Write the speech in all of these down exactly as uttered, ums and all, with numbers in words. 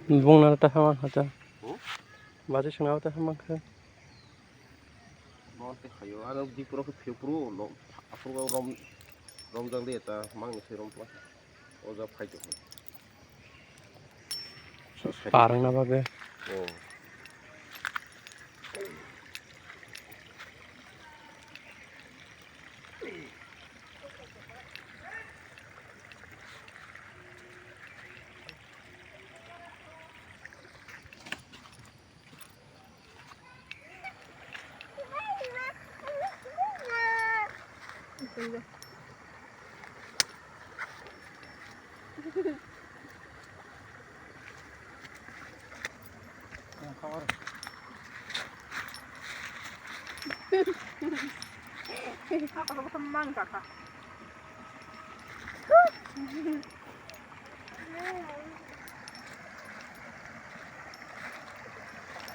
Bung na ta hamang hata. Hmm? Baji sung na ta hamang khe. Bon te khayo, ano di puro khe phiyok puro no, aphuru rom, rom jang de ta mang se rom pla. O ja phai to. Parang na bagwi. Oh.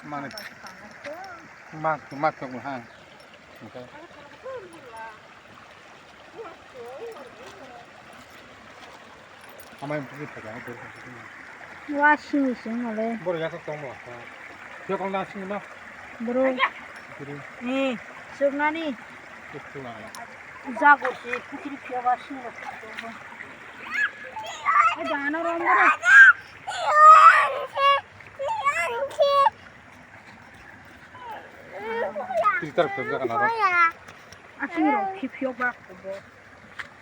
Mane. Mak, mak tok ha. Amai bukit tok ha. Washing machine male. Boro ya tok tong mo. Yo kong na sing ma. Bro. Bro. Eh, surnani. Jago se putri phiya ba sing lo. Ai, dano rom bro. Twitter phe jaga na ba. Asing ro khi phiyok ba ko bo.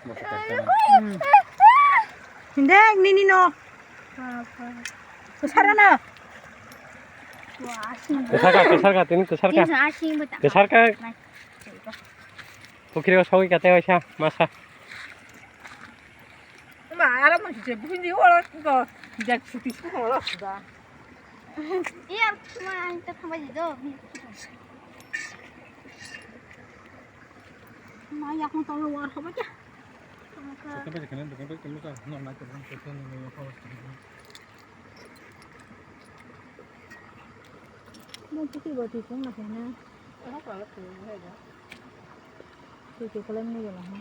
Bo se ka. Hmm. Hinde nini no. Kesar na. Kesar ka, kesar ka, tini kesar ka. Kesar ka. Pukhiri o sogwi kate waisa masa. Ma, aro mo se bukhindi oro ko jak suti su oro da. Iya, cuma ang ta thamba di do. Ma, yak mo tawo war hoba kya? Mo puki bati kung na kena. Tui tui kalai mui gala ha.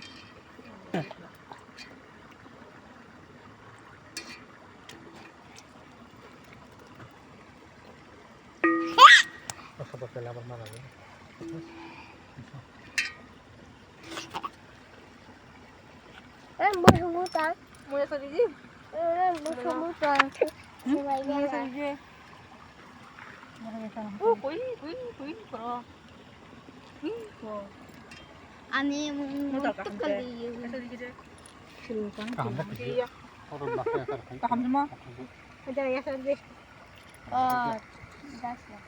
Basa basa labar mana ni. Eh, mo sumu ta. Mo ya sari ji. Eh, mo sumu ta. Mo ya sari ji. Oh, koi, koi, koi, koro. Ani mo ta kaham te. Surukan. Kaham te. Iya. Kaham semua. Ada ya sari. Oh, das ya.